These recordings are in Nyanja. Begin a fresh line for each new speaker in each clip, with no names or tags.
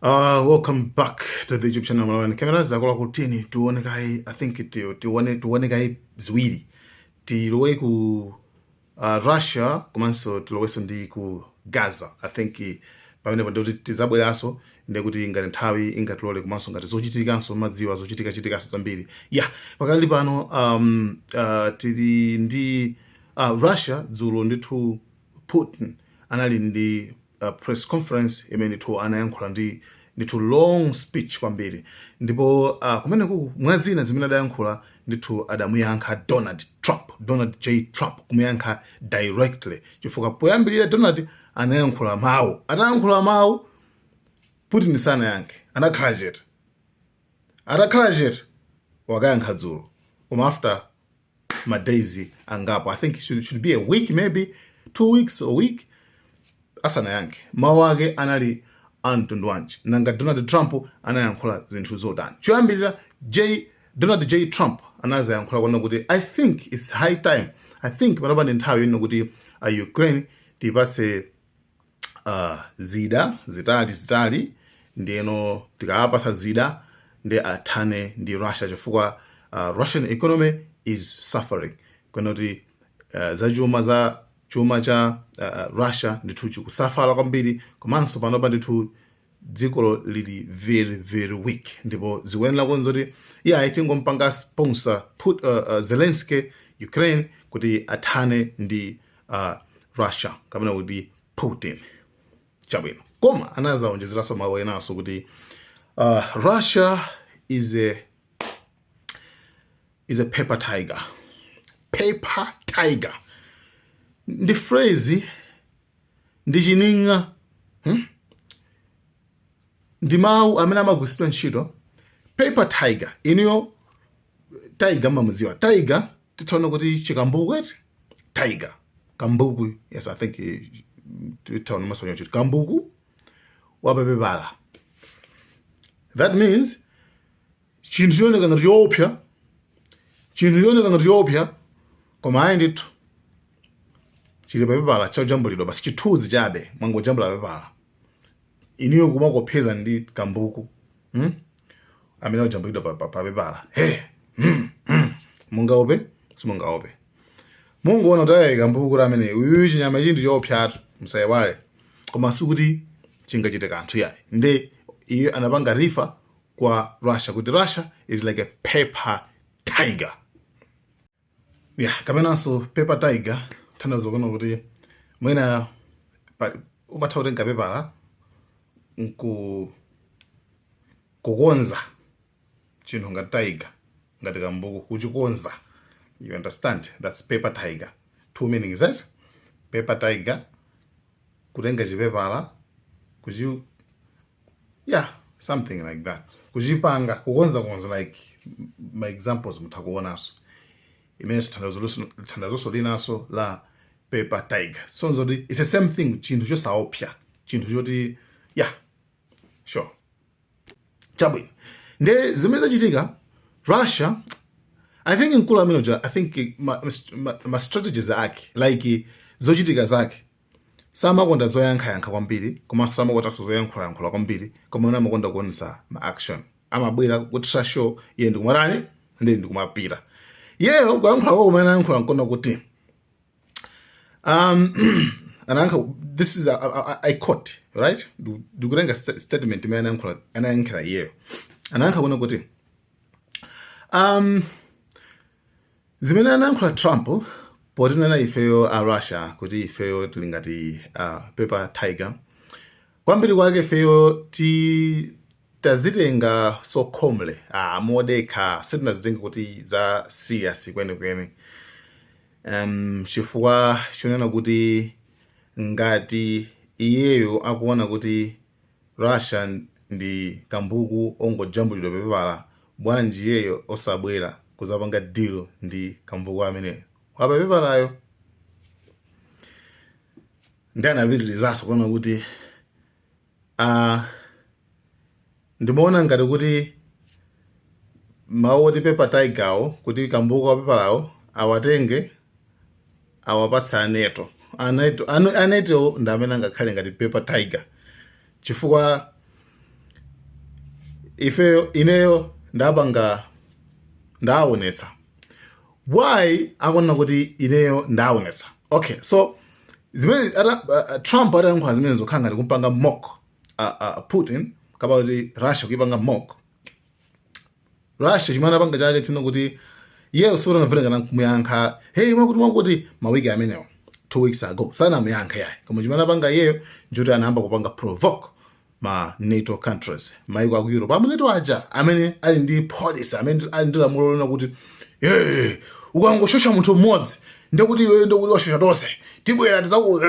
Welcome back to the YouTube channel Malawian Cameras. Akuluakulu, tiyeni tione kaye, I think tione kaye ziwiri. Tilowe ku Russia komanso tilowenso ndi ku Gaza. I think pamenepo ndikuti tizabweranso, ndikuti ngati nthawi ingatilole komanso ngati zochitikanso, madziwa zochitika chitikanso zambiri. Yeah, pakali pano tili ndi Russia. Dzulo ndithu Putin anali ndi press conference imene ndithu anayankhula ndi ndithu long speech kwambiri, ndipo kumeneku mwazina zimene adayankhula ndithu adamuyankha Donald Trump, Donald J Trump, kumuyankha directly, chifukwa poyambirira Donald anayankhula mawu. Atayankhula mawu, Putin sanayankhe, anakhala chete. Atakhala chete, wakayankha dzulo, koma after ma days angapo, I think it should be a week, maybe 2 weeks, a week asanayankhe. Mawu ake anali amtundu wanji? Nanga Donald Trump anayankhula zinthu zotani? Choyambirira, Donald J Trump anazayankhula kuona kuti I think it's high time, I think panopa ndi nthawi yonena kuti Ukraine tipase zida zitali zitali, ndiyeno tikawapasa zida ndi athane ndi Russia, chifukwa Russian economy is suffering, kwena kuti zachuma za chuma cha Russia ndithu chikusafala kwambiri, komanso panopa ndithu dziko lili very very weak, ndipo zikuyenera konza kuti iye tingompanga sponsor put Zelensky, Ukraine, kuti athane ndi Russia kapena kuti Putin. Chabwino, koma anazawonjezeranso mawu enanso kuti Russia is a paper tiger. Paper tiger ndi phrase, ndi chining'a, Ndi mawu amene amagwiritsidwa ntchito. Paper tiger, inuyo tiger mamudziwa? Tiger tithaona kuti chikambuku eti, tiger, kambuku. Yes, I think tithaona masonyo chiti kambuku wapapepala. That means chinthu chioneka ngati choopsa, chinthu chioneka ngati choopsa, koma ayi ndithu, chili papepala chojambulidwa basi, chithunzi chabe, mwangojambula papepala. Inuyo kumakopheza ndi kambuku, Amene ajambulidwa pa papepala, hey, Mungaope? Simungaope. Munguona kuti ayi, kambuku kuti amene uyu chinyama ichi ndi choopsatu, musayiwale, koma sikuti chingachite kanthu yayi. Nde iye anapanga refer kwa Russia kuti Russia is like a paper tiger. Yeah, kapenanso paper tiger tanthauza kuona kuti mwina umatha kutenga pepala nku kukonza chinthu ngati tiger, ngati kambuku, kuchikonza. You understand? That's paper tiger. Two meanings, right? Paper tiger, kutenga chipepala kuchi, yeah, something like that, kuchipanga, kukonza konza, like my examples mutha kuonanso imene thandazonso linaso la paper tiger. So nzoti it's the same thing, chinthu chosaopsa, chinthu choti, yeah, sure. Chabwino, nde zimene zachitika Russia, I think mkulu amene uja, I think ma strategies ake, like zochitika zake, samakonda zoyankhayankha kwambiri, komanso samakondanso zoyankhulayankhula kwambiri, koma ena amakonda kuonesa ma action. Amabwera kutisa show, iye ndikumatani, ndi ndikumapita iyeyo kuyankhula kwa kumene anayankhula nkona kuti anayankha, this is I quote, right? Ndikutenga statement imene anayankhula, anayankhira iyeyo. Anayankha kuona kuti zimene anayankhula Trump potinena ifeyo a Russia kuti ifeyo tili ngati paper tiger, kwambiri kwake ifeyo ti tazitenga so calmly, modekha, sitinazitenga kuti za serious kwenikweni, chifukwa chonena kuti ngati iyeyo akuona kuti Russia ndi kambuku ongojambulidwa pepala, bwanji iyeyo osabwera kuzapanga deal ndi kambuku amene wapapepalayo? Ndi anapitirizaso kuona kuti ndimaona ngati kuti mawu oti paper tiger wo, kuti kambuku wapepalawo, awatenge awapatse a NATO. A NATO, a NATO ndi amene angakhale ngati paper tiger, chifukwa Ifeyo, ineyo ndapanga, ndaonetsa. Why akuona kuti ineyo ndaonetsa? Okay, so zimene Trump atayankhula zimene zokhala ngati kumpanga mock Putin, kapa kuti Russia, kuipanga mock Russia, chimene anapanga chake chino kuti iyeyo siutanamvera kana kumuyankha, "Hey, mwakuti mwakuti," mawiki amenewo, 2 weeks ago, sanamuyankhe yayi. Koma chimene anapanga iyeyo njuti anayamba kupanga provoke ma NATO countries, maiko aku Europe amu NATO aja amene ali ndi policy, amene ali ndi lamulo lona kuti, "Hey, ukangoshosha munthu mmodzi, ndekuti iwe ndekuti washosha tonse, tibwera tizaku."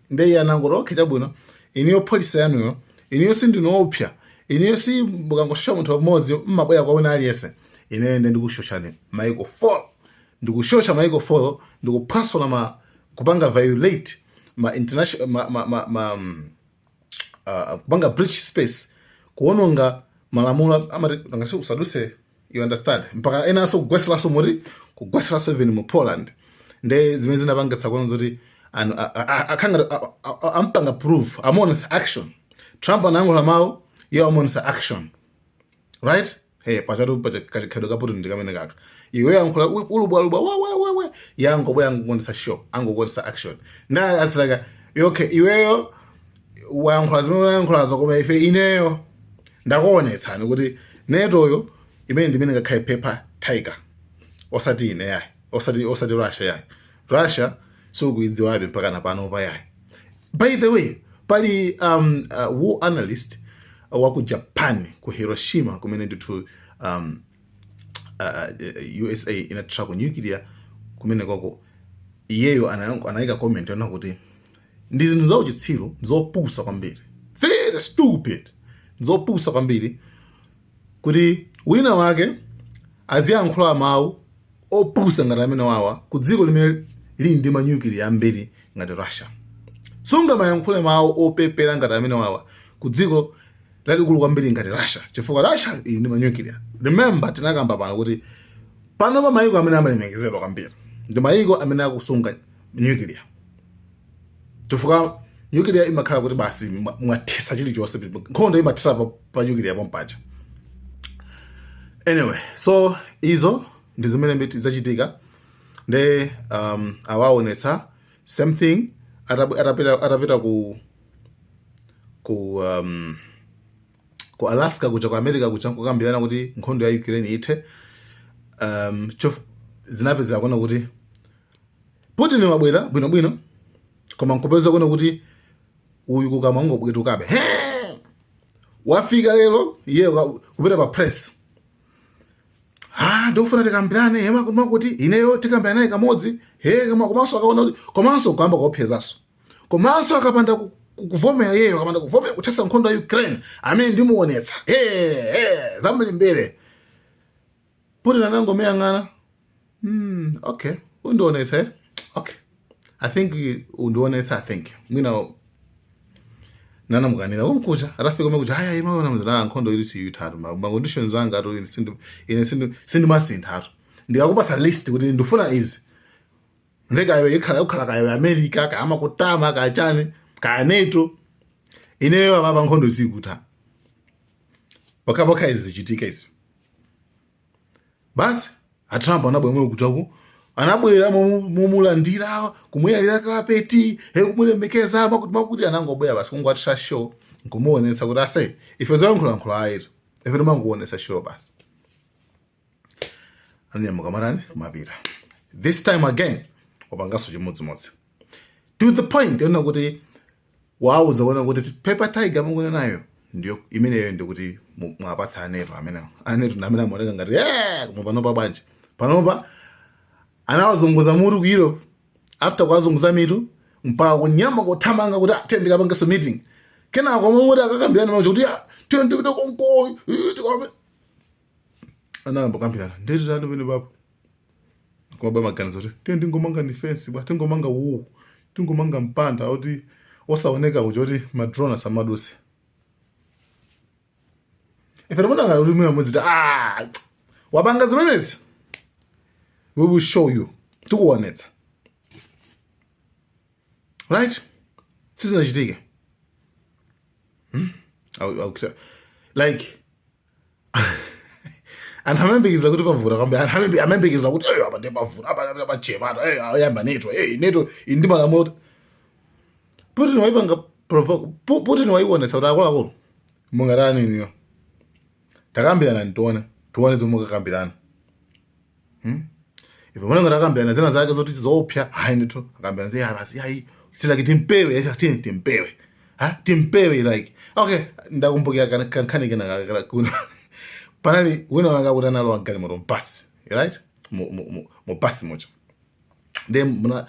Ndiye anangoti, "Okay, chabwino, iniyo policy yanuyo, iniyo sindinoopsa, iniyo si mukangoshosha munthu mmodzi mmabwera kwa wina aliyense. Ineyo nde ndikushoshani maiko 4, ndikushosha maiko 4, ndikuphwasula ma kupanga violate ma international ma kupanga breach space, kuononga malamulo amati ngasi usaduse, you understand?" Mpaka enanso kugweseraso muri kugweseraso even mu Poland. Nde zimene zinapangitsa kuona zoti anu akhanga ampanga prove, amaonesa action. Trump anayankhula mawu, iye amaonesa action, right? Hey, pachatu kachikhalidwe ka Putin ndi kamene kaka. Iwe yankhula ulubwalubwa wa wa wa wa, yangobwera angokuonesa show, angokuonesa action. Nda asilaka, okay, iweyo wayankhula zimene wayankhulazo, koma ife, ineyo ndakuonetsani kuti NATOyo imene ndimene ngakhale paper tiger, osati ine yayi, osati Russia yayi. Russia sikuidziwabe mpaka na pano pa yayi. By the way, pali war analyst wa ku Japan, ku Hiroshima kumene ndithu USA inathirako nuclear kumene koko, iyeyo anayika comment yona kuti ndi zinthu zauchitsiru, zopusa kwambiri, very stupid, zopusa kwambiri kuti wina wake aziyankhula mawu opusa ngati amene wawa ku dziko limene lili ndi manyukiliya ambiri ngati Russia. Sungamayankhule mawu opepera ngati amene wawa ku dziko lalikulu kwambiri ngati Russia, chifukwa Russia ili ndi manyukiliya. Remember, tinakamba pano kuti pano pa mayiko amene amalemekezedwa kwambiri ndi mayiko amene akusunga nuclear, chifukwa nuclear imakhala kuti basi mwathesa chilichonse, nkhondo imathera pa nuclear pompaja. Anyway, so izo ndi zimene mbiti zachitika. Nde awaonetsa same thing atapita ku Alaska kuja ku America kuja kukambirana kuti nkhondo ya Ukraine ithe. Zinapezeka kuona kuti Putin wabwera bwinobwino, koma nkupeza kuona kuti uyu kukamwa ngobwetukabe. Wafika lero iye kupita pa press, "Ah, ndikufuna tikambirane hema kuti ineyo tikambirane naye kamodzi he." Koma komanso akaona kuti komanso kuyamba kuopsezanso, komanso akapanda kuvomera iyeyo, akapanda kuvomera kuthesa nkhondo ya Ukraine, amene ndimuonetsa he he zamlimbere. Putin anangomuyang'ana, Okay, undionetsa, eh? Okay, I think undionetsa, I think mwina nanamukanira konkuja." Atafika kumene kuja, "Haya, imaona mzina nkhondo ili siyithatu, ma conditions anga atu ine sindimasinthatu. Ndikakupasa list kuti ndifuna izi, ndekayo ikhala ukhala kayo America kama kutama kachani ka NATO, ineyo apapa nkhondo zikutha pokhapokha izi zichitika izi." Basi, aTrump anabwera kuchaku, anabwera mumulandira, kumuyalira kalapeti, he, kumulemekeza, makuti makuti. Anangobwera basi kungwatira show, nkumuonetsa kuti, "Ase, ife zoyankhulayankhula ayitu, ife timanguonetsa show." Basi, ananyamuka marani kumapita. This time again wapanganso chimodzimodzi, to the point yona kuti wauza kuona kuti paper tiger mungone nayo ndiyo imeneyo, ndikuti mwapatsa aNATO amenewo. ANATO ndi amene amaoneka ngati koma panopa bwanji? Panopa anawazunguza mutu ku Europe. After kuwazunguza mitu, mpaka kunyama kuthamanga kuti, "Ah, tiye ndikapangenso meeting." Kenako omwe muti akakambirana macho kuti, "Ah, tiye ndipite konko, anayamba kukambirana ndetitani pene papo kumaba maganizo kuti, "Tiye ndingomanga ni fence bwa, tingomanga wall, tingomanga mpanda kuti osaoneka kuja, kuti madrone asamaduse." Ife timonanga kuti mwina muziti, "Ah, wapanga zimenezi." We will show you, tikuonetsa, right? Sizinachitike. Hmm? Like, anthu amayembekeza kuti pavuta kwambiri. Anthu amayembekeza kuti, "Eyo, apa ndiye pavuta, apa apa pachemata, eyo, ayamba NATO, eyi, NATO ili ndi malamulo." Putin waipanga provoke. Putin waionetsa kuti, akuluakulu, mungatani niyo? Takambirana, tione, tione zomwe mukakambirana. Ife mwana ngati zina zake zoti zoopsa, hayi ndithu, akambirana zi basi, hayi, silaki timpewe, yesa tini timpewe, ha, timpewe. Like, okay, ndakumbukira kankhani kena kuna panali wina wanga kuti analowa mgalimoto, mbasi, right, mu basi muja, ndi muna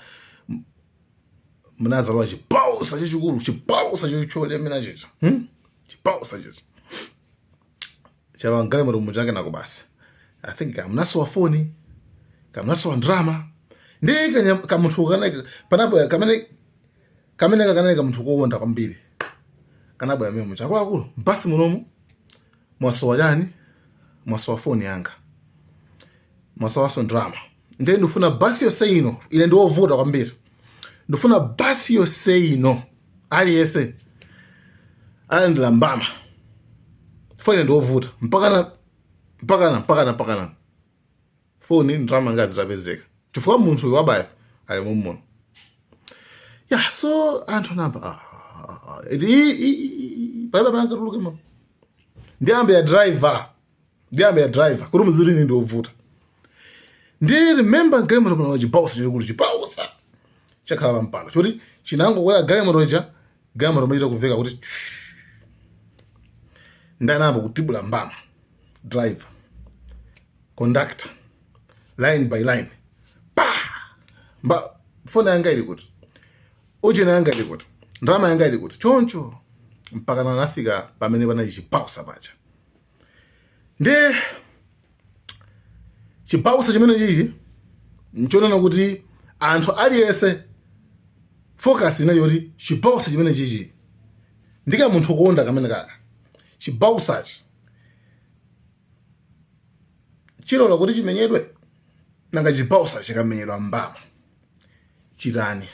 munazalowa chibausa chachikulu, chibausa cholemera chicha, Chibausa chicha chalowa mgalimoto muchake nako basi. I think kamunasowa foni, kamunasowa ndrama, ndi kamunthu kana panabwera kamene kakanali kamunthu kowonda kwambiri, kanabwera mmene mucha: "Akuluakulu, mbasi munomu mwasowa chani? Mwasowa foni yanga, mwasowanso ndrama. Ndiye ndifuna basi yonse ino, ine ndiwovuta kwambiri, ndifuna basi yonse ino, aliyense alandira mbama. Foni ndiwovuta mpakana mpakana mpakana mpakana foni, ndrama ngazi zitapezeka, chifukwa munthu wabaya ali mumuno." Ya, so anthu anamba, ah, ah, ah, palibe pangatuluke mo. Ndiyambe ya driver, ndiyambe ya driver kuti mudziwe ine ndiwovuta. Ndi remember, galimoto pano chibausa chachikulu, chibausa chakhala pampando choti chinangokwera galimoto ija, galimoto machita kumveka kuti ndanamba kutibula mbama driver, conductor, line by line, pa mba, foni yanga ili kuti? Ujeni yanga ili kuti? Ndalama yanga ili kuti? Choncho mpaka nanafika pamene panali chibausa paja. Ndi chibausa chimene chichi nchonena kuti anthu aliyense focus inali yoti chibausa chimene chichi ndika munthu kuonda kamene kaka, chibausachi chilola kuti chimenyedwe? Nanga chibausa chikamenyedwa mbama chitani?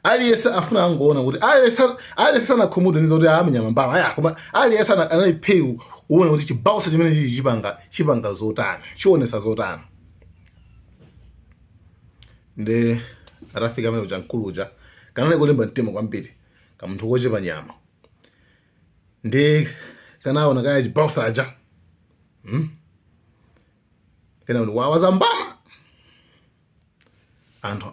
Aliyense afuna angoona kuti aliyense sanakhumudwe ndizo kuti amenya mbama aya, koma aliyense anali phewu kuona kuti chibausa chimene chichi chipanga zotani, chionesa zotani. Ndi atafika amene uja, mkulu uja kanali kulimba mtima kwambiri, kamunthu kochepa nyama, ndi kanaona kaya chibausa aja, Kena kuti wawaza mbama, anthu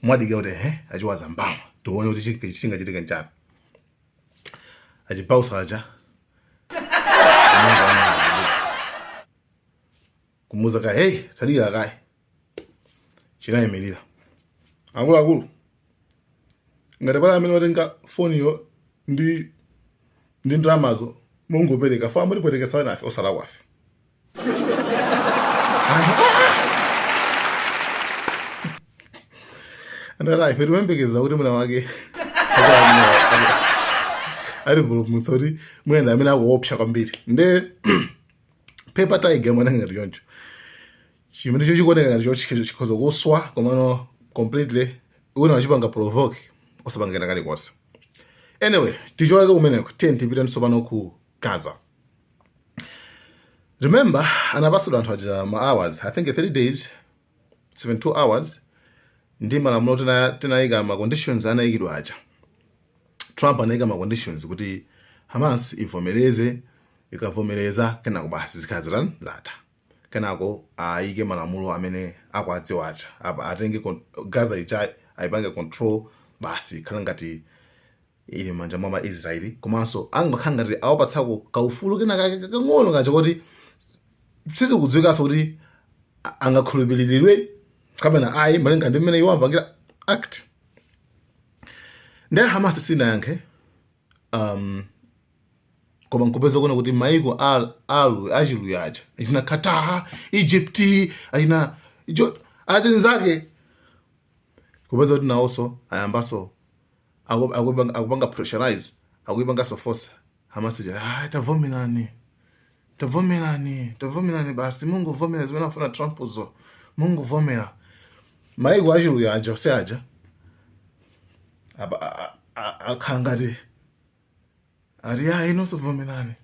mwadika kuti he, achiwaza mbama, tione kuti chingachitika nchani. Achibausa aja kumuza kaya, "Hey, tadika kaya." Chinayimirira: "Akuluakulu, ngati pale amene watenga foniyo ndi ndalamazo, mungopereka fa mutipwetekesana nafe osalakwafe." Anthu andala, ife timayembekeza kuti mwina wake atipulumutsa, kuti mwina amene akuopsa kwambiri nde paper tiger, mwana ngati choncho chimene chikuoneka ngati chochi chikhoza kuswa, komano completely wina wachipanga provoke osapangana kalikonse. Anyway, tichoke kumeneko, tiye tipite tsopano ku Gaza. Remember, anapasidwa anthu aja ma hours, I think 3 days, 72 hours, ndi malamulo tinayika, ma conditions anayikidwa aja. Trump anayika ma conditions kuti Hamas ivomereze. Ikavomereza, kenako basi zikhala zitani? Zatha. Kenako ayike malamulo amene akuadziwa aja apa, atenge Gaza ija ayipange control, basi ikhala ngati ili m'manja mwa Maisraeli, komanso angakhala ngati awapatsako kaufulu kena kake kakang'ono kacha kuti sizikudziwikanso kuti angakhulupiriridwe kapena ayi, malinga ndi mmene iwo ampangira act. Ndi Hamas sinayankhe, koma nkupeza kuona kuti maiko alu achiluya aja, achina Qatar, Egypt, achina azinzake, kupeza kuti nawonso ayambaso akupanga pressurize, akuipanganso force Hamas ija: "Ah, tavomerani, tavomerani, tavomerani basi, mungovomera zimene afuna Trump zo, mungovomera." Maiko achiluya aja ose aja akhala ngati ati, "Ya, inonso vomerani."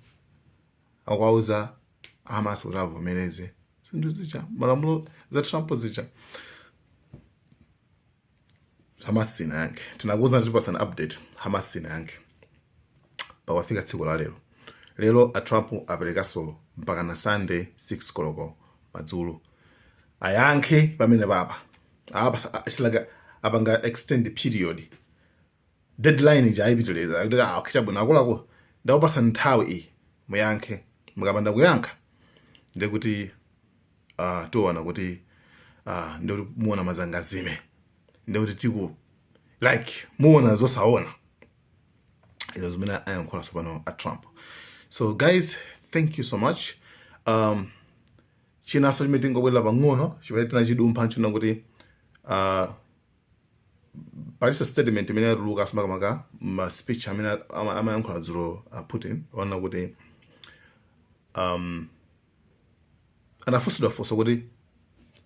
Akuwauza Hamas kuti avomereze zinthu zija, malamulo za Trump zija. Hamas sinayankhe. Tinakuuza, tipasana update. Hamas sinayankhe pakafika tsiku la lero. Lero a Trump aperekanso mpaka na Sunday 6 koloko madzulo ayankhe pamene papa. Apa it's like apanga extend period, deadline ija ayipitiliza, kuti, "Ah, okay, chabwino akuluakulu, ndakupasa nthawi iyi, muyankhe. Mukapanda kuyankha, ndikuti tiona kuti ndikuti muona mazangazime, ndikuti tiku like muona zosaona." Izo zimene ayankhula tsopano a Trump. So guys, thank you so much. Chinanso chimene tingobwerera pang'ono, chimene tinachidumpha, nchina kuti palinso statement imene yatuluka, makamaka ma speech amene amayankhula dzulo Putin, wana kuti anafunsidwa funso kuti,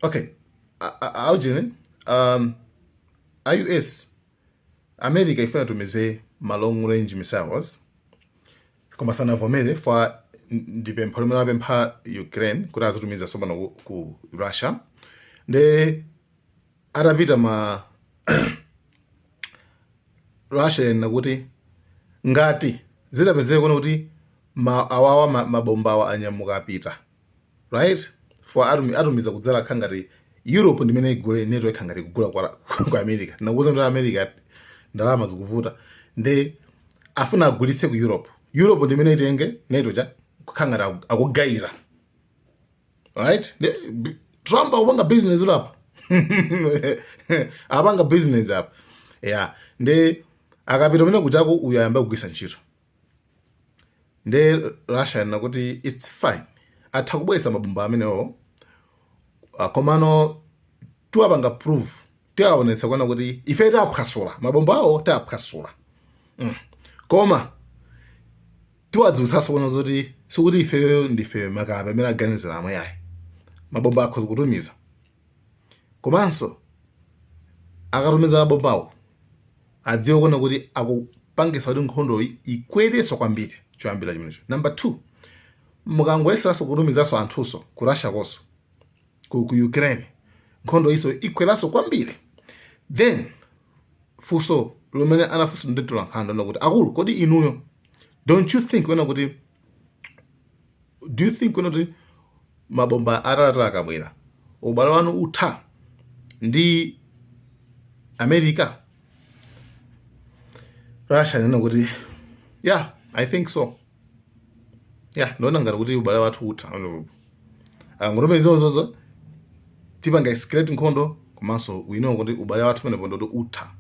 okay, aujene a US, America ifuna tumize ma long range missiles, koma sanavomere for ndi pempho limene apempha Ukraine kuti azitumiza tsopano ku Russia. Nde atapita ma Russia yanena kuti ngati zitapezeka kuona kuti ma awawa mabomba awa anyamuka apita, right, for atumiza kudzala kha ngati Europe ndimene igule, NATO ikha ngati kugula kwa America. Nakuuza kuti America ndalama zikuvuta, nde afuna agulitse ku Europe, Europe ndimene itenge, NATO cha kukha ngati akugayira, right? Trump akupanga business apa, apanga business apa, yeah. Nde akapita umene kuchako, uyu ayamba kugwisa ntchito. Nde Russia yanena kuti it's fine, atha kubweresa mabomba amenewo, komano tiwapanga prove, tiwaonetsa kuona kuti ife tiaphwasula mabomba awo, tiaphwasula. Koma tiwadziwitsanso kuona zoti sikuti ifeyo ndife makape amene aganizira amwe ayi. Mabomba akhoza kutumiza, komanso akatumiza mabombawo adziwe kuona kuti akupangisa kuti nkhondoyi ikwerenso kwambiri. Choyambira chimenecho. Number two, mukangoyeseranso kutumizanso anthunso ku Russia konso ku Ukraine, nkhondo iso ikweranso kwambiri. Then funso lomene anafunsa ndi tolankhani kuti, akulu, kodi inuyo don't you think kuona kuti, do you think kuona kuti mabomba atatu akabwera ubale wanu utha ndi America? Russia inena kuti, "Yeah, I think so. Yeah, ndiona ngati kuti ubale wathu utha ngotope izozozo, tipanga escalate nkhondo, komanso we know kuti ubale wathu pamenepo ndoti utha."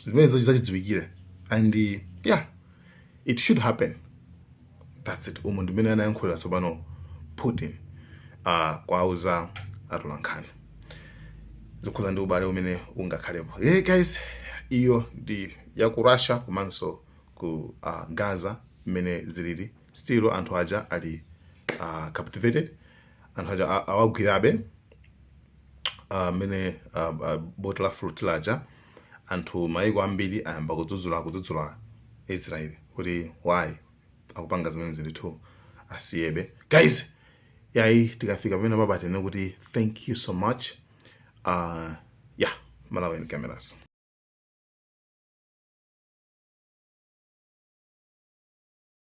Zimenezo zachidziwikire and yeah, it should happen. That's it. Umu ndimene anayankhulira tsopano Putin kwauza atolankhani zikhuza ndi ubale umene ungakhalepo. Hey guys, iyo ndi ya ku Russia komanso ku Gaza mmene zilili. Still anthu aja ali captivated, anthu aja awagwirabe mmene boti la flotilla aja. Anthu maiko ambiri ayamba kudzudzula Israel kuti why akupanga zimene zindithu, asiyebe. Guys, yayi, tikafika pamene pabatene kuti thank you so much. Yeah, Malawian Cameras.